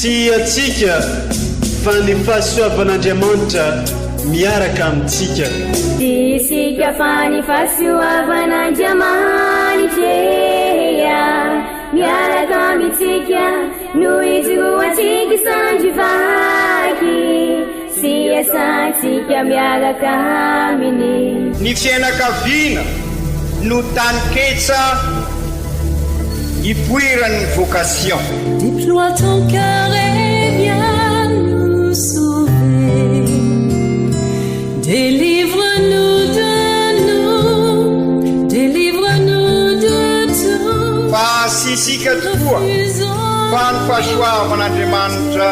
Tsy antsika fa ny fahasoavan'Andriamanitra miaraka amintsika. Tsy isika fa ny fahasoavan'Andriamanitra miaraka amintsika no ijoroantsika sandry vaky sy iasantsika miaraka aminy. Ny fiainakaviana no taninketsa ipoiran'ny vocation. Déploie ton cœur et viens nous sauver. Délivre-nous de nous, délivre-nous de tout. Fa tsy isika tokoa fa ny fahasoavan'Andriamanitra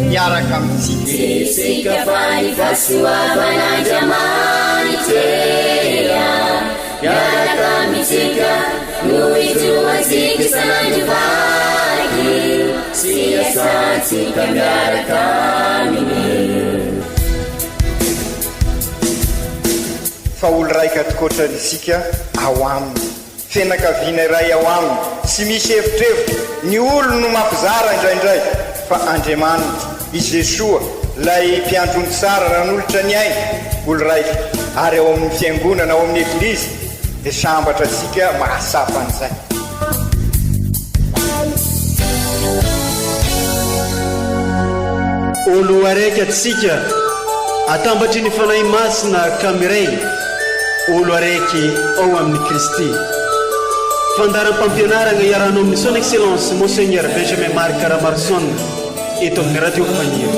miaraka amintsika. Tsy isika fa ny fahasoavan'Andriamanitra miaraka amintsika no ijoroantsika isan'andro vaky sy iasantsika miaraka aminy. Fa olo raika tokoatra isika ao aminy. Fianakaviana iray ao aminy, tsy misy evitrevitra, ny olony no mampizara indraindray, fa Andriamanitra, i Jesoa, ilay Mpiandry omby tsara nanolotra ny ainy, olo raika, ary ao amin'ny Fiangonana, ao amin'ny Eglizy, dia sambatra antsika mahatsapa an'izay. Olo araiky atsika atambatry ny Fanahy Masina ka miray olo araiky ao amin'i Kristy. Fandaharam-pampianaragna iarahanao amin'ny Son Excellence Monseigneur Benjamin Marc Ramaroson eto amin'ny Radio Faniry.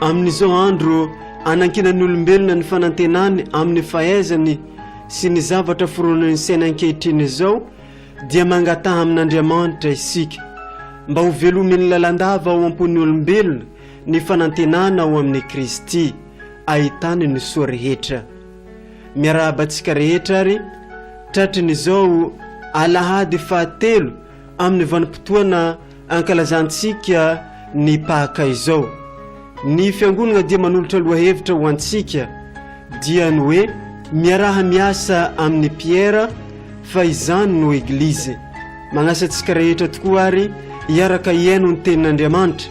Amin'izao andro anankinan'ny olombelona ny fanantenany amin'ny fahaizany sy ny zavatra foronin'ny saina ankehitriny izao dia mangataha amin'Andriamanitra isika mba ho velominy lalandava ao am-pon'ny olombelona ny fanantenana ao amin'i Kristy ahitany ny soa rehetra. Miarahaba antsika rehetra ary tratrin'izao alahady fahatelo amin'ny vanim-potoana ankalazantsika ny Paka izao. Ny Fiangonana dia manolotra lohahevitra ho antsika dia ny hoe miaraha miasa amin'i Piera fa izany no Eglizy. Magnasa antsika rehetra tokoa ary hiaraka hihaino ny tenin'Andriamanitra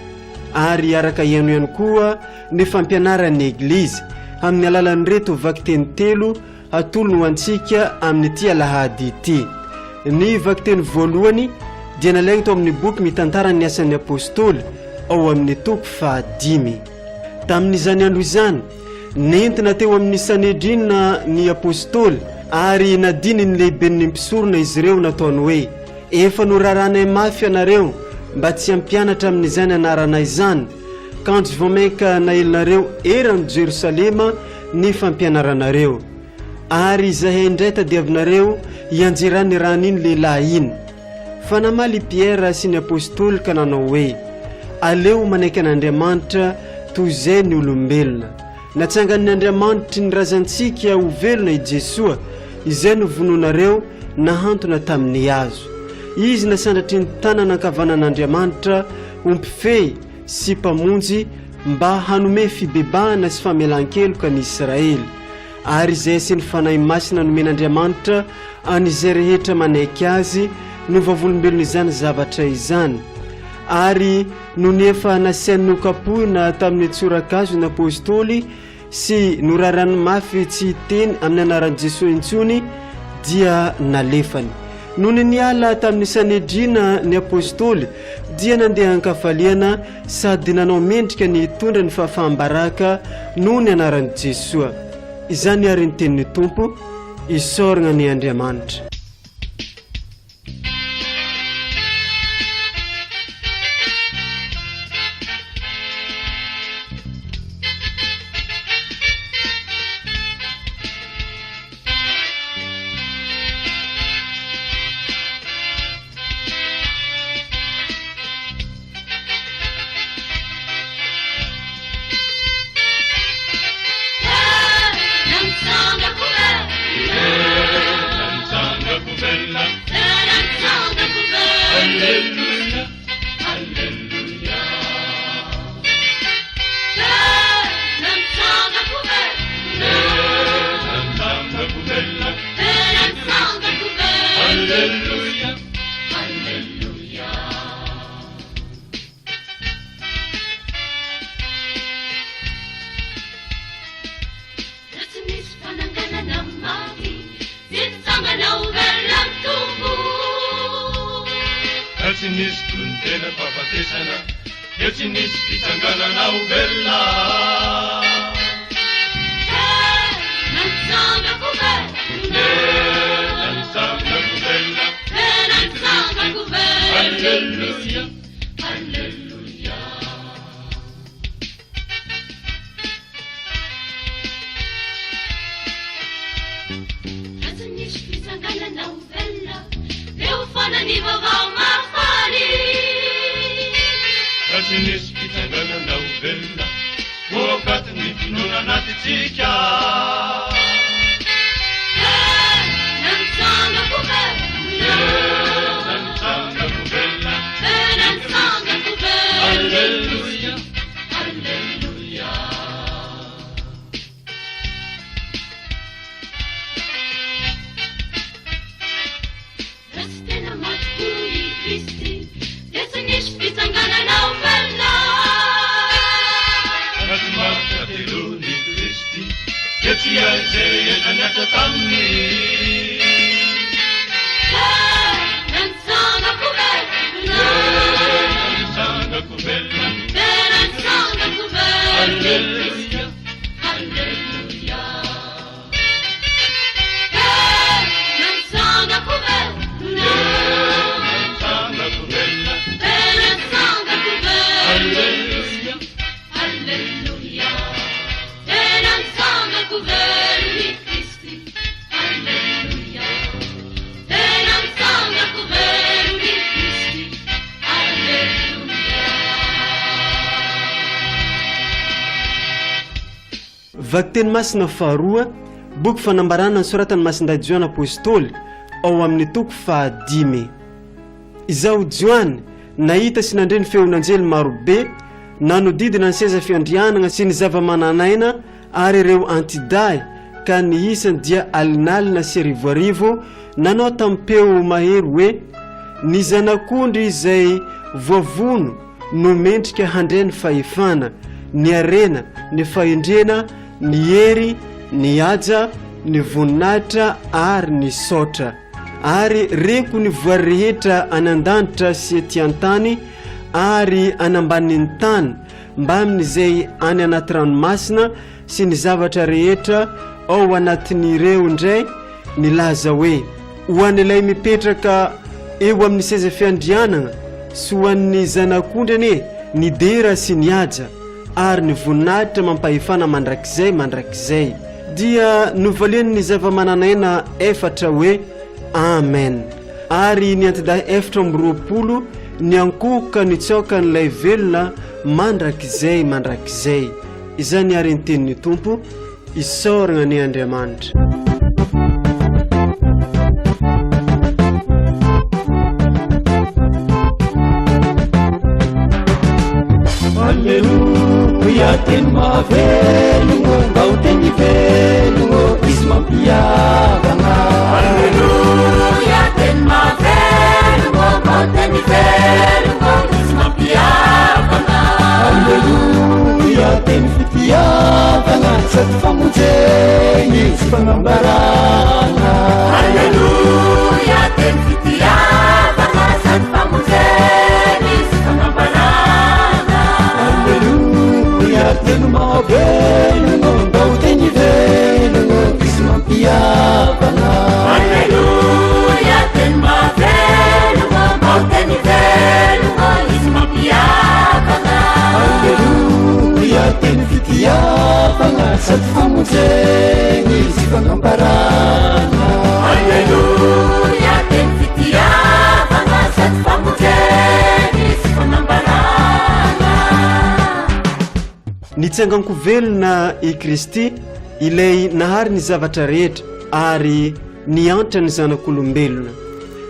ary hiaraka hihaino ihany koa ny fampianaran'ny Eglizy amin'ny alalan'ireto vakiteny telo atolony ho antsika amin'ity alahady ity. Ny vakiteny voalohany dia nalaina tao amin'ny boky mitantara ny asan'ny Apostoly ao amin'ny toko fahadimy. Tamin'izany andro izany, nentina teo amin'ny Sanedrina ny Apostoly ary nadinin'ny lehiben'ny mpisorona izy ireo nataony hoe, Efa noraranay mafy ianareo mba tsy hampianatra amin'izany anarana izany, kanjo vao mainka naelinareo eran'i Jerosalema ny fampianaranareo. Ary izahay indray tadiavinareo hianjeran'ny ran'iny lehilahy iny. Fa namaly i Piera sy ny apostoly ka nanao hoe, Aleo manaiky an'Andriamanitra toy izay ny olombelona. Natsangan'ny Andriamanitry ny razantsika ho velona i Jesoa, izay novonoinareo nahantona tamin'ny hazo. Izy nasandratry ny tanana ankavanan'Andriamanitra ho mpifehy sy mpamonjy mba hanome fibebahana sy famelan-keloka ny Israely. Ary izay asian'ny Fanahy Masina nomen'Andriamanitra an'izay rehetra manaiky Azy no vavolombelon'izany zavatra izany. Ary nony efa nasiany nokapohina tamin'ny tsorakazo ny apostoly sy norarany mafy tsy hiteny amin'ny anaran'i Jesoa intsony, dia nalefany. Nony niala tamin'ny Sanedrina ny apostoly, dia nandeha an-kafaliana sady nanao mendrika ny hitondra ny fahafaham-baraka noho ny anaran'i Jesoa. Izany àry ny tenin'ny Tompo, isaorana anie Andriamanitra. Alleluia, Alleluia. Tena nitsanga-ko velona. Tena nitsanga-ko velona. Tena nitsanga-ko velona. Alleluia, Alleluia. Raha tsy nisy fananganana maty, tsy nitsangana ho velona ny Tompo. Raha tsy nisy tonon-tena fahafatesana, dia tsy nisy fitsanganana ho velona. Tena nitsangako velona. Tena nitsangako velona. Tena nitsangako velona. Alleluia, Alleluia. Raha tsy nisy fitsanganana ho velona, dia ho foana ny vaovao mahafaly. Raha tsy nisy fitsanganana ho velona, ho faty ny finoana anatintsika. Tena nitsangako velona. Tena nitsangako velona. Tena nitsangako velona. Alleluia, Alleluia. Raha tsy tena maty koa i Kristy, dia tsy nisy fitsanganana ho velona. Raha tsy maty fahatelony i Kristy, dia tsy hay izay rehetra nihatra taminy. Tena nitsangako velona. Tena nitsangako velona. Tena nitsangako velona. Alleluia, Alleluia. Tena nitsangako velona. Tena nitsangako velona. Tena nitsangako velona. Alleluia, Alleluia. Tena nitsangako velona i Kristy. Alleluia. Tena nitsangako velona i Kristy. Alleluia. Vakiteny masina faharoa, boky fanambarana nosoratan'i Masindahy Joany Apostoly ao amin'ny toko fahadimy. Izaho Joany, nahita sy nandre ny feon'anjely marobe nanodidina ny seza fiandrianana sy ny zava-manan'aina ary ireo antidahy, ka ny isany dia alinalina sy arivoarivo, nanao tamin'ny-peo mahery hoe, Ny Zanak'ondry izay voavono no mendrika handre ny fahefana, ny harena, ny fahendrena, ny hery, ny haja, ny voninahitra ary ny saotra. Ary reko ny voary rehetra any an-danitra sy ety an-tany ary any ambanin'ny tany, mbamin'izay any anaty ranomasina sy ny zavatra rehetra ao anatin'ireo indray, nilaza hoe, Ho an'ilay mipetraka eo amin'ny seza fiandrianana sy ho an'ny Zanak'ondry anie ny dera sy ny haja ary ny voninahitra amam-pahefana mandrakizay mandrakizay. Dia novalian'ny zava-manan'aina efatra hoe, Amen. Ary ny antidahy 24 niankohoka nitsaoka an'ilay velona mandrakizay mandrakizay. Izany àry ny tenin'ny Tompo. Isaoragna anie Andriamanitra. Alleluia teny mahavelogno ndao teny velogno izy mampiavagna. Alleluia teny mahavelogno ndao teny velogno izy mampiavagna. Alleluia teny fitiavagna sady famonjegny sy fagnambaragna. Alleluia teny fitiavagna sady famonjegny sy fagnambaragna. Alleluia teny mahavelogno ndao teny velogno izy mampiavagna. Alleluia teny mahavelogno ndao teny velogno izy mampiavagna. Alleluia teny fitiavagna sady famonjegny sy fagnambaragna. Alleluia teny fitiavagna sady famonjegny sy fagnambaragna. Nitsangan-ko velona i Kristy, ilay nahary ny zavatra rehetra ary niantra ny zanak'olombelona.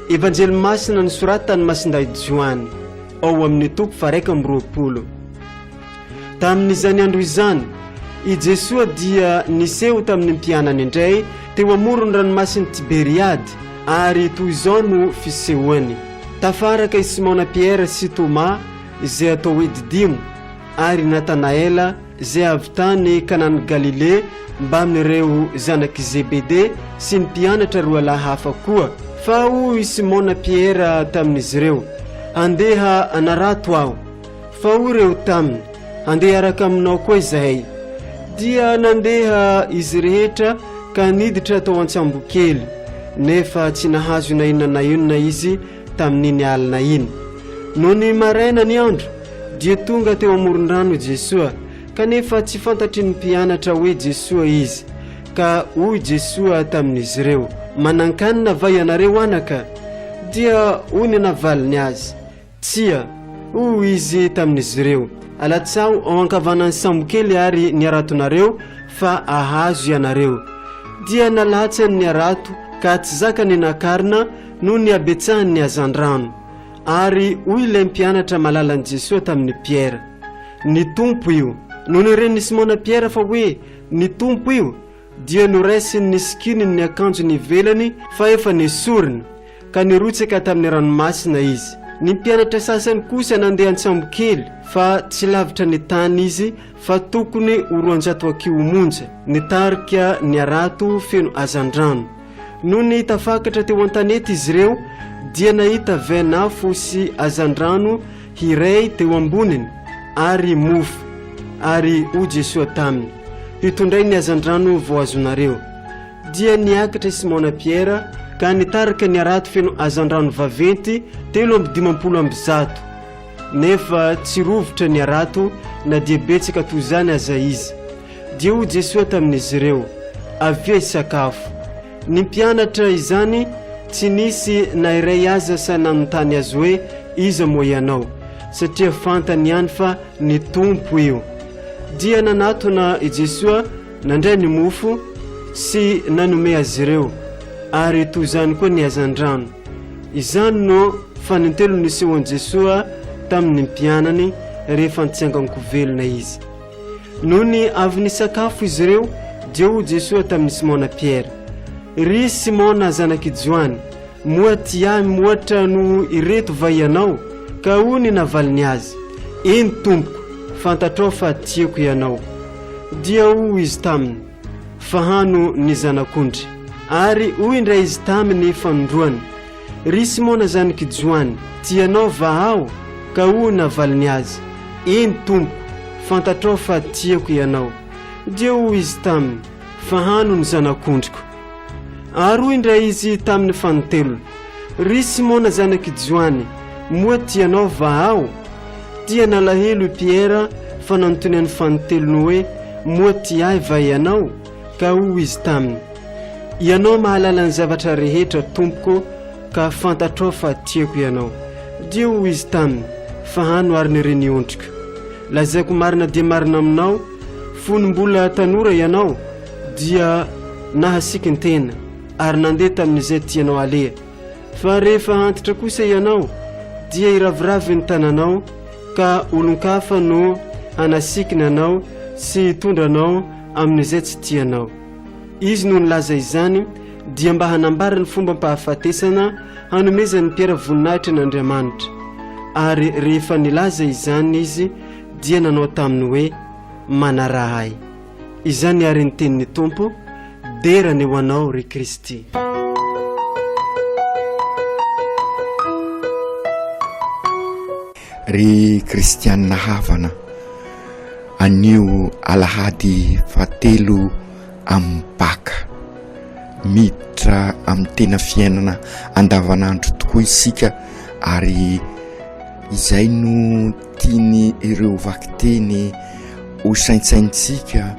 Evanjely masina nosoratan'i Masindahy Joany, ao amin'ny toko faha-21. Tamin'izany andro izany, i Jesoa dia niseho tamin'ny mpianany indray teo amoron'ny ranomasin'i Tiberiady, ary toy izao no fisehoany, Tafaraka i Simona Piera sy Tomà, izay atao hoe Didimo, ary Natanaela, izay avy tany Kanan'i Galilea, mbamin'ireo zanak'i Zebede sy ny mpianatra roalahy hafa koa. Fa hoy i Simona Piera tamin'izy ireo, Handeha hanarato aho. Fa hoy ireo taminy, Handeha hiaraka aminao koa izahay. Dia nandeha izy rehetra ka niditra tao an-tsambokely, nefa tsy nahazo na inona na inona izy tamin'iny alina iny. Nony maraina ny andro, dia tonga teo amoron-drano i Jesoa, kanefa tsy fantatry ny mpianatra hoe Jesoa izy. Ka hoy Jesoa tamin'izy ireo, Manan-kanina va ianareo anaka? Dia hoy ny navaliny azy, Tsia, hoy izy tamin'izy ireo, alatsaho ao ankavanan'ny sambokely àry ny haratonareo fa hahazo ianareo. Dia nalatsany ny harato ka tsy zakany nakarina noho ny habetsahan'ny hazandrano. Ary hoy ilay mpianatra malalan'i Jesoa tamin'i Piera, Ny Tompo io. Nony ren'i Simona Piera fa hoe ny Tompo io, dia noraisiny ny sikininy ny akanjony ivelany fa efa nesoriny, ka nirotsaka tamin'ny ranomasina izy. Ny mpianatra sasany kosa nandeha an-tsambokely, fa tsy lavitra ny tany izy fa tokony ho 200 hakiho monja, nitarika ny harato feno hazandrano. Nony tafakatra teo an-tanety izy ireo, dia nahita vainafo sy hazandrano hiray teo amboniny, ary mofo. Ary hoy Jesoa taminy, Hitondray ny hazandrano vao azonareo. Dia niakatra i Simona Piera ka nitarika ny harato feno hazandrano vaventy 153. Nefa tsy rovitra ny harato na dia betsaka toy izany aza izy. Dia hoy Jesoa tamin'izy ireo, Avia hisakafo. Ny mpianatra izany tsy nisy na iray aza sahy nanontany azy hoe, Iza moa ianao? Satria fantany ihany fa ny Tompo io. Dia nanatona i Jesoa Nandray ny mofo sy nanome azy ireo, ary toy izany koa ny hazandrano. Izany no fanintelo nisehoan'i Jesoa tamin'ny mpianany rehefa nitsangan-ko velona izy. Nony avy nisakafo izy ireo, dia hoy Jesoa tamin'i Simona Piera, Ry Simona zanak'i Joany, moa tia ahy mihoatra noho ireto va ianao? Ka hoy ny navaliny azy, Eny, Tompoko, fantatrao fa tiako ianao. Dia hoy izy taminy, Fahano ny zanak'ondry. Ary hoy indray izy taminy fanindroany, Ry Simona zanak'i Joany, tianao va aho? Ka hoy navaliny azy, Eny, Tompoko, fantatrao fa tiako ianao. Dia hoy izy taminy, Fahano ny zanak'ondriko. Ary hoy indray izy taminy fanintelony, Ry Simona zanak'i Joany, moa tianao va aho? Dia nalahelo i Piera fa nanontaniany fanintelony hoe, Moa tia ahy va ianao? Ka hoy izy taminy, Ianao mahalala ny zavatra rehetra, Tompoko, ka fantatrao fa tiako ianao. Dia hoy izy taminy, Fahano ary ny reniondriko. Lazaiko marina dia marina aminao, fony mbola tanora ianao, dia nahasikin-tena ary nandeha tamin'izay tianao haleha. Fa rehefa antitra kosa ianao, dia hiraviravy ny tananao, ka olon-kafa no hanasikina anao sy hitondra anao amin'izay tsy tianao. Izy no nilaza izany, dia mba hanambara ny fombam-pahafatesana hanomezan'ny Piera voninahitra an'Andriamanitra. Ary rehefa nilaza izany izy, dia nanao taminy hoe, Manaraha ahy. Izany àry ny tenin'ny Tompo, Dera anie ho Anao, ry Kristy. Ry kristianina havana, anio alahady fahatelo amin'ny Paka. Miditra amin'ny tena fiainana andavanandro tokoa isika ary izay no tiany ireo vakiteny ho saintsainintsika,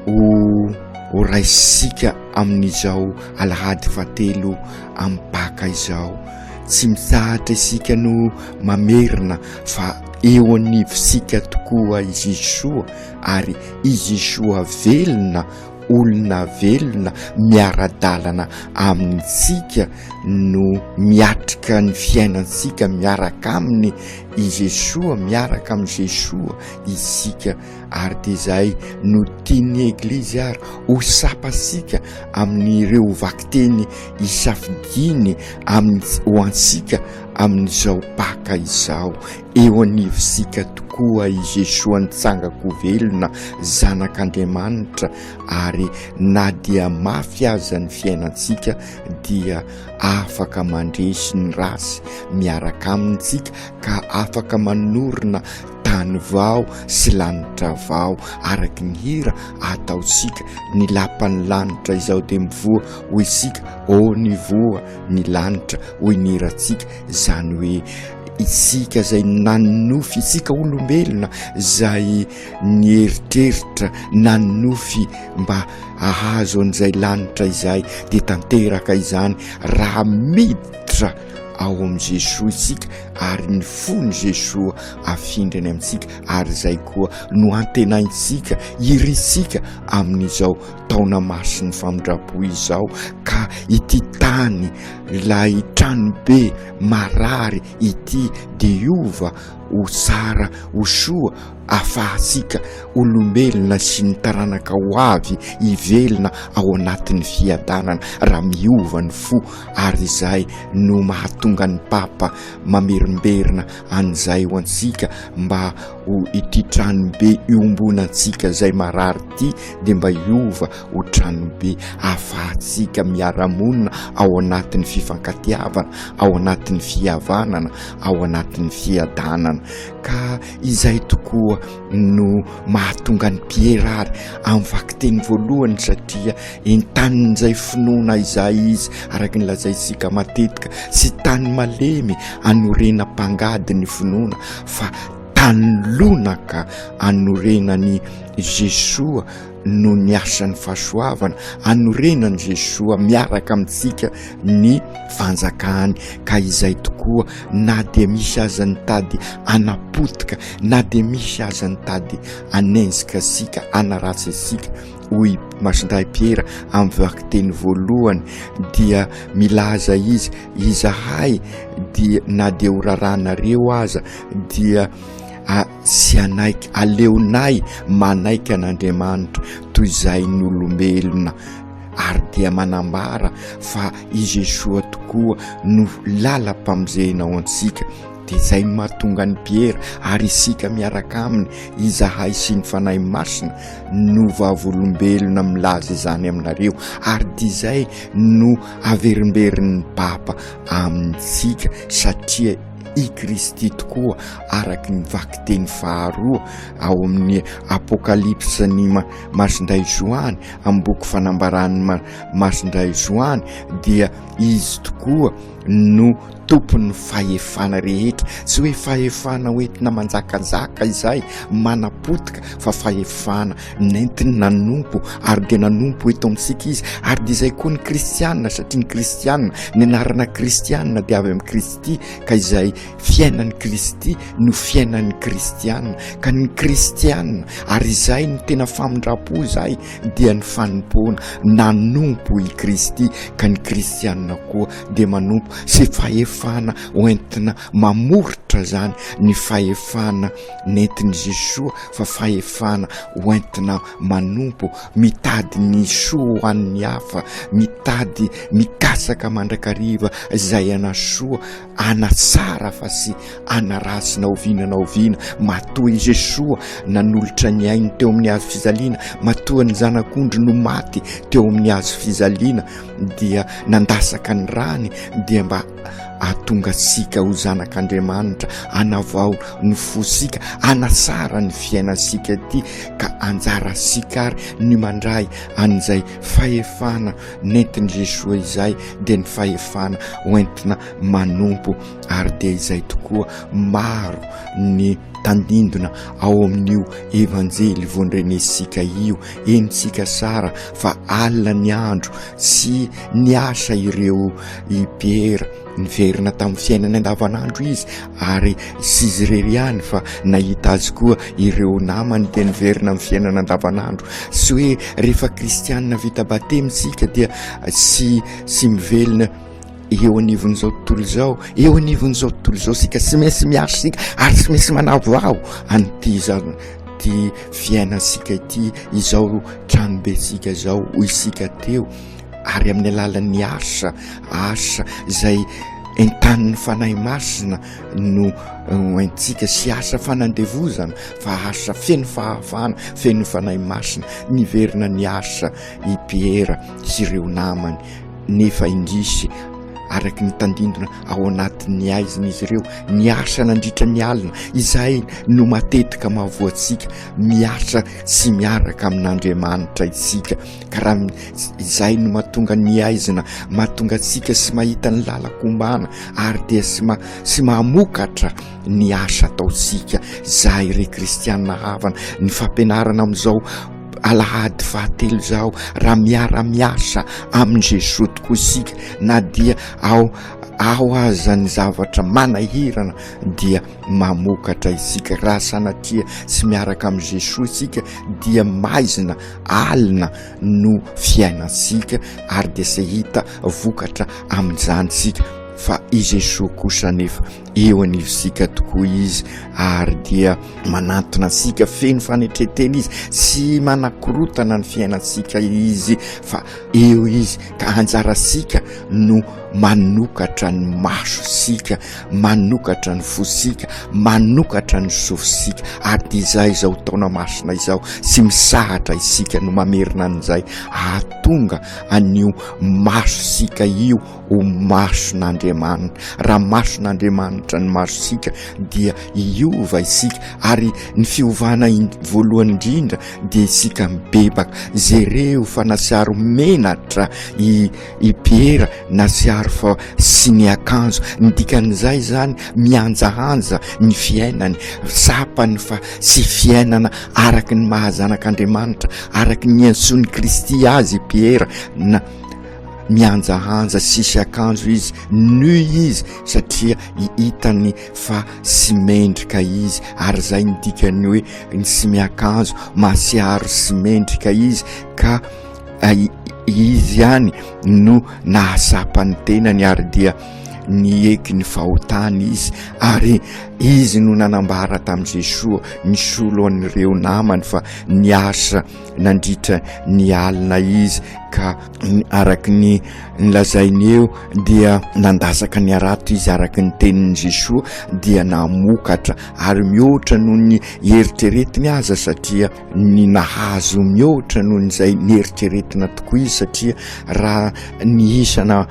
ho ho raisintsika amin'izao alahady fahatelo amin'ny Paka izao. Tsy mitsahatra isika no mamerina fa eo anivontsika tokoa i Jesoa ary i Jesoa velona. olona velona miara-dalana amintsika no miatrika ny fiainantsika miaraka aminy i Jesoa, miaraka amin'i Jesoa isika ary dia izay no tian'ny Eglizy ary ho tsapantsika amin'ireo vakiteny isafidiany amin'ny ho antsika amin'izao Paka izao. Eo anivontsika tokoa i Jesoa nitsanga-ko velona, Zanak'Andriamanitra, ary na dia mafy aza ny fiainantsika dia afaka mandresy ny ratsy miaraka aminy tsika ka afaka manorina tany vao sy lanitra vao araky ny hira ataontsika ny lapan'ny lanitra izao dia mivoha hoy isika ô nivoha ny lanitra hoy ny hirantsika izany hoe isika izay nanonofy isika olombelona izay nieritreritra nanonofy mba hahazo an'izay lanitra izay dia tanteraka izany raha miditra ao amin'i Jesoa isika ary ny fon'i Jesoa afindrany amintsika ary izay koa no antenaintsika irintsika amin'izao taona masin'ny famindram-po izao ka ity tany ilay tranobe marary ity dia hiova ho tsara ho soa afahantsika olombelona sy ny taranaka ho avy hivelona ao anatin'ny fiadanana raha miova ny fo ary izay no mahatonga ny Papa mamerimberina an'izay ho antsika mba ho ity tranobe iombonantsika izay marary ity dia mba hiova ho tranobe ahafahantsika miara-monina ao anatin'ny fifankatiavana, ao anatin'ny fihavanana, ao anatin'ny fiadanana. Ka izay tokoa no mahatonga an'i Piera ary amin'ny vakiteny voalohany satria entanin'izay finoana izay izy araka ny lazaintsika matetika, tsy tany malemy anorenam-pangady ny finoana fa tany lonaka anorenan'i Jesoa noho ny asan'ny fahasoavana anorenan'i Jesoa miaraka amintsika ny fanjakany ka izay tokoa na dia misy aza ny tady anapotika na dia misy aza ny tady anenjika antsika anaratsy antsika hoy Masindahy Piera amin'ny vakiteny voalohany dia milaza izy izahay dia na dia ho rarahanareo aza dia tsy hanaiky, aleonay manaiky an'Andriamanitra toy izay ny olombelona ary dia manambara fa i Jesoa tokoa no lalam-pamonjena ho antsika dia izay no mahatonga an'i Piera ary isika miaraka aminy izahay sy ny Fanahy Masina no vavolombelona milaza izany aminareo ary dia izay no averimberin'ny Papa amintsika satria i Kristy tokoa araka ny vakiteny faharoa ao amin'ny Apokalypsa-n'i Masindahy Joany, amin'ny boky fanambaran'i Masindahy Joany dia izy tokoa no tompon'ny fahefana rehetra, tsy hoe fahefana hoentina manjakazaka izay manapotika fa fahefana nentiny nanompo ary dia nanompo eto amintsika izy ary dia izay koa ny kristianina satria ny kristianina ny anarana kristianina dia avy amin'i Kristy ka izay fiainan'i Kristy no fiainan'ny kristianina ka ny kristianina ary izay no tena famindram-po izay dia ny fanompoana nanompo i Kristy ka ny kristianina koa dia manompo sy fahefana hoentina mamoritra zany ny fahefana nentin'i Jesoa fa fahefana hoentina manompo mitady ny soa ho an'ny hafa mitady mikatsaka mandrakariva izay hanasoa hanatsara fa tsy hanaratsy na oviana na oviana matoa i Jesoa nanolotra ny ainy teo amin'ny hazo fijaliana matoa ny zanak'ondry no maty teo amin'ny hazo fijaliana dia nandasaka ny rany dia mba ahatonga antsika ho zanak'Andriamanitra hanavao ny fosika hanatsara ny fiainantsika ity ka anjarantsika ary ny mandray an'izay fahefana nentin'i Jesoa izay dia ny fahefana hoentina manompo ary dia izay tokoa maro ny tandindona ao amin'io evanjely voandrenesika io henontsika tsara fa alina ny andro tsy niasa ireo i Piera. Niverina tamin'ny fiainany andavanandro izy ary tsy izy irery ihany fa nahita azy koa ireo namany dia niverina amin'ny fiainana andavanandro. Tsy hoe rehefa kristianina vita batemy isika dia tsy tsy mivelona eo anivon'izao tontolo izao, eo anivon'izao tontolo izao isika tsy maintsy miasa isika ary tsy maintsy manavoao an'ity zany ity fiainantsika ity, izao tranobentsika izao hoy isika teo. ary amin'ny alalan'ny asa, asa izay entanin'ny Fanahy Masina no hoentintsika sy asa fanandevozana fa asa feno fahafahana, feno Fanahy Masina. Niverina niasa i Piera sy ireo namany, nefa indrisy araky ny tandindona ao anatin'ny aizina izy ireo, niasa nandritra ny alina, izay no matetika mahavoa antsika, miasa tsy miaraka amin'Andriamanitra isika. Ka raha izay no mahatonga ny aizina, mahatonga antsika sy mahita ny lalan-kombana ary dia sy ma sy mahamokatra ny asa ataontsika. Izahay ry kristiana havana, ny fampianarana amin'izao alahady fahatelo izao, raha miara-miasa amin'i Jesoa tokoa isika, na dia ao ao aza ny zavatra manahirana dia mamokatra isika. Raha sanatria tsy miaraka amin'i Jesoa isika dia maizina alina no fiainantsika ary dia se hita vokatra amin'izany isika fa i Jesoa kosa anefa eo anivontsika tokoa izy ary dia manantona antsika feno fanetren-tena izy, tsy manakorotana ny fiainantsika izy fa eo izy ka anjarantsika no manokatra ny masontsika, manokatra ny fosika, manokatra ny sofisika ary dia izay izao taona masina izao tsy misahatra isika no mamerina an'izay ahatonga an'io masosika io ho mason'Andriamanitra. Raha mason'Andriamanitra ny masosika dia hiova isika ary ny fiovana voalohany indrindra dia isika mibebaka. Jereo fa nasiaro menatra i I Piera nahatsiaro fa tsy niakanjo, ny dikan'izay izany mihanjahanja ny fiainany, tsapany fa tsy fiainana araka ny maha zanak'Andriamanitra, araka ny niantsoan'i Kristy azy i Piera, na mihanjahanja tsisy akanjo izy, nu izy satria hitany fa tsy mendrika izy, ary izay ny dikan'ny hoe ny tsy miakanjo, mahatsiaro tsy mendrika izy ka Izy ihany no nahazapa ny tenany ary dia nieky ny fahotany izy ary izy no nanambara tamin'i Jesoa nisolo an'ireo namany fa niasa nandritra ny alina izy ka araky ny nolazainy eo dia nandasaka ny harato izy araky ny tenin'i Jesoa dia namokatra ary mihoatra noho ny eritreretiny aza satria ny nahazo mihoatra noho izay neritreretina tokoa izy satria raha ny isana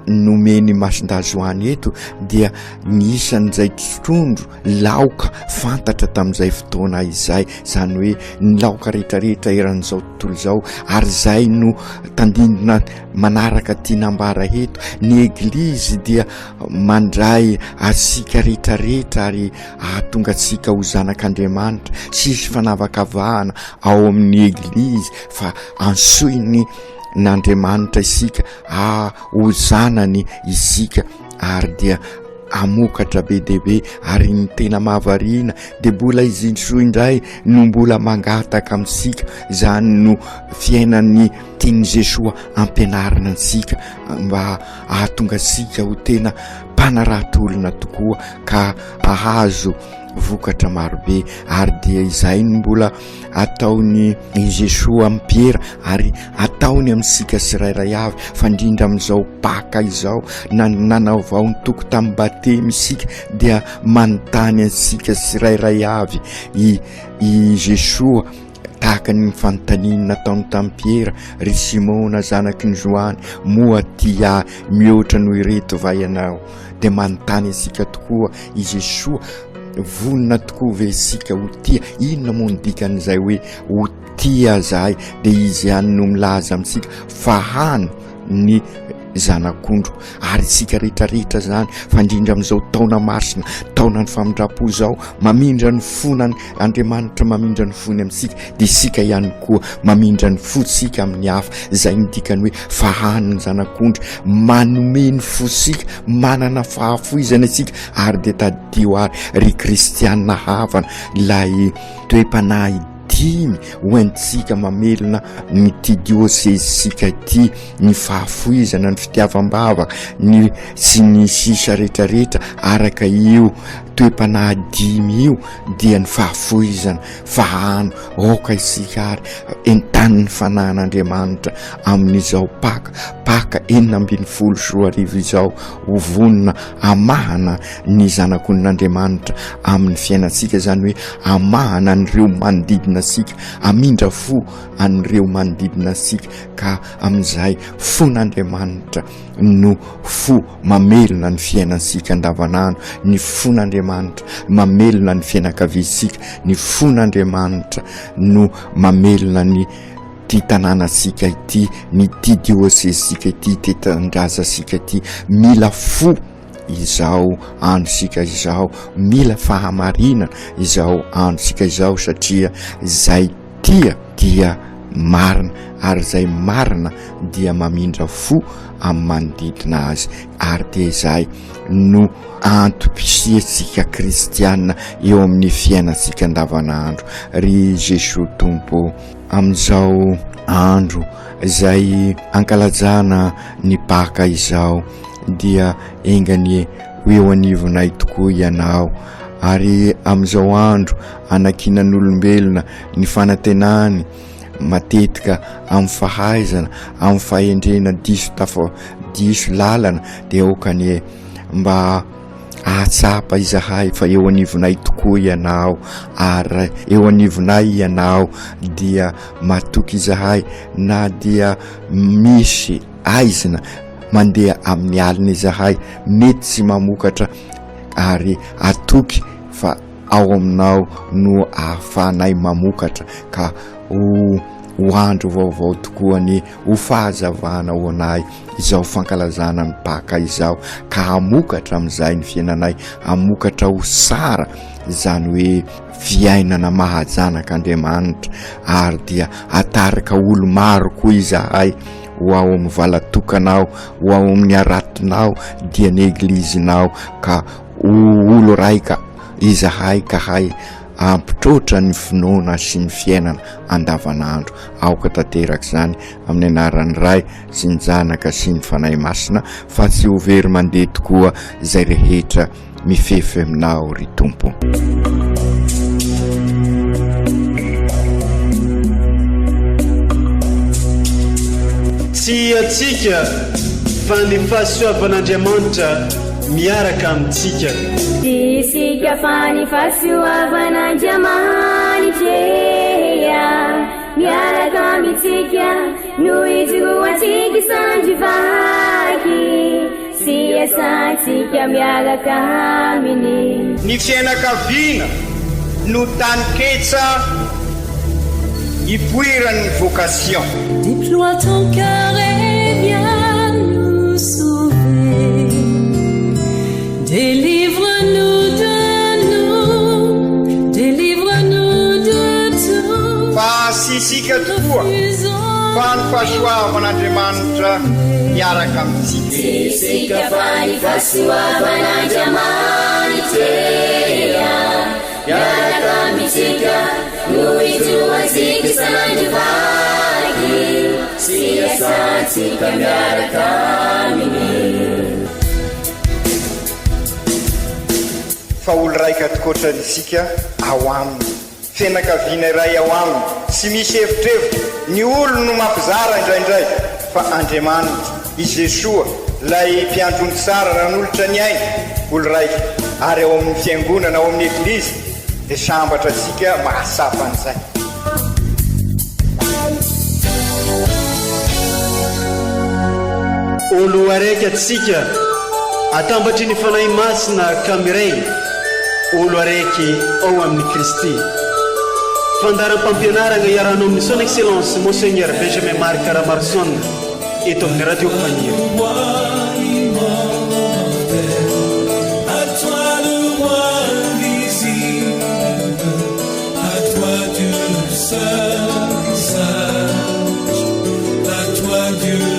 nomeny masindazoany eto dia ny isan'izay trondro laoka fantatra tamin'izay fotoana izay, izany hoe ny laoka rehetrarehetra eran'izao tontolo izao ary izay no tandindona manaraka tiana ambara eto, ny eglizy dia mandray antsika rehetrarehetra ary Hahatonga antsika ho zanak'Andriamanitra, tsy hisy fanavakavahana ao amin'ny Eglizy fa antsoiny n'Andriamanitra isika ha ho zanany isika ary dia hamokatra be dia be ary ny tena mahavariana dia mbola izy Jesoa indray no mbola mangataka amintsika, izany no fiainan'ny tian'i Jesoa ampianarina antsika mba hahatonga antsika ho tena mpanarato olona tokoa ka hahazo vokatra marobe ary dia izay no mbola ataony Jesoa amin'i Piera ary ataony amintsika tsirairay avy fa indrindra amin'izao Paka izao na nanaovao ny toko tamin'ny batemy isika dia manontany antsika tsirairay avy i i Jesoa tahaka ny fanontaniany nataony tamin'i Piera, Ry Simona zanaky ny Joany, moa tia ahy mihoatra noho ireto va ianao? Dia manontany antsika tokoa i Jesoa, vonona tokoa ve isika ho tia? Inona moa ny dikan'izay hoe ho tia izahay? Dia izy ihany no milaza amintsika, fahano ny. Zanak'ondry. Ary isika rehetra rehetra izany, fa indrindra amin'izao taona masina, taonan'ny famindram-po izao, mamindra ny fon' Andriamanitra mamindra ny fony amintsika, dia isika ihany koa mamindra ny fontsika amin'ny hafa. Izay no dikany hoe fahano ny Zanak'ondry, manome ny fosika, manana fahafoizana isika. Ary dia tadidio ary ry kristiana havana, ilay toe-panahy dimy ho antsika mamelona ny ity diosezintsika ity, ny fahafoizana, ny fitiavam-bavaka, ny sy ny sisa rehetrarehetra araka io toe-panahy dimy io dia ny fahafoizana, fahano, aoka isika ary entanin'ny fanahin'Andriamanitra amin'izao Paka, Paka 2016 izao ho vonona hamahana ny zanak'olon'Andriamanitra amin'ny fiainantsika, izany hoe hamahana an'ireo manodidina antsika, hamindra fo an'ireo manodidina antsika, ka amin'izay fon'Andriamanitra no fo mamelona ny fiainantsika andavanandro, ny fon'Andriamanitra mamelona ny fianakaviantsika, ny fon'Andriamanitra no mamelona ny ity tanànantsika ity, ny ity diosezintsika ity, ity tanindrazantsika ity, mila fo izao androntsika izao, mila fahamarinana izao androntsika izao satria izay tia dia marina ary izay marina dia mamindra fo amin'ny manodidina azy ary dia izay no antom-pisiantsika kristiana eo amin'ny fiainantsika andavanandro. Ry Jesoa Tompo ô, amin'izao andro izay ankalazana ny Paka izao dia enga anie ho eo anivonay tokoa Ianao, ary amin'izao andro anankinan'olombelona ny fanantenany matetika amin'ny fahaizana, amin'ny fahendrena diso tafa, diso lalana dia aoka anie mba Hahatsapa izahay fa eo anivonay tokoa Ianao, ary eo anivonay Ianao dia matoky izahay na dia misy aizina mandeha amin'ny alina izahay, mety tsy mamokatra ary atoky fa ao aminao no ahafahanay mamokatra ka ho ho andro vaovao tokoa anie, ho fahazavana ho anay. izao fankalazana ny Paka izao ka hamokatra amin'izay ny fiainanay, hamokatra ho sara izany hoe fiainana maha-janak'Andriamanitra ary dia hatarika olo maro koa izahay ho ao amin'ny valatokanao, ho ao amin'ny haratonao dia ny eglizinao ka ho olo raika izahay ka hay hampitroatra ny finoana sy ny fiainana andavanandro. Aoka tanteraka izany amin'ny anaran'ny Ray sy ny Zanaka sy ny Fanahy Masina, fa tsy ho very mandeha tokoa izay rehetra mifefy aminao, ry Tompo. Tsy antsika fa ny fahasoavan'Andriamanitra miaraka amintsika. Tsy isika fa ny fahasoavan'Andriamanitra e. Miaraka amintsika no ijoroantsika sandry vaky sy iasantsika miaraka aminy. Ny fiainakaviana no taninketsa ipoiran'ny vocation. Déploie ton cœur et viens nous sauver Délivre-nous de nous, délivre-nous de tout Fa tsy isika tokoa, fa ny fahasoavan'Andriamanitra miaraka amintsika. Tsy isika fa ny fahasoavan'Andriamanitra miaraka amintsika no ijoroantsika isan'andro vaky sy iasantsika miaraka aminy. Fa olo raika tokoatra isika ao aminy, fianakaviana iray ao aminy, tsy misy evitrevitra, ny olo no mampizara indraindray, fa Andriamanitra, i Jesoa, ilay mpiandry ondry tsara nanolotra ny ainy, olo raika, ary ao amin'ny fiangonana, ao amin'ny Eglizy, dia sambatra antsika mahatsapa an'izay. Olo araiky atsika, atambatry ny Fanahy Masina ka miray, olo araiky ao amin'i Kristy. Fandaharam-pampianaragna iarahanao amin'ny Son Excellence Monseigneur Benjamin Marc Ramaroson. eto amin'ny Radio Faniry. À toi le roi invisible, à toi Dieu seul sage, à toi Dieu.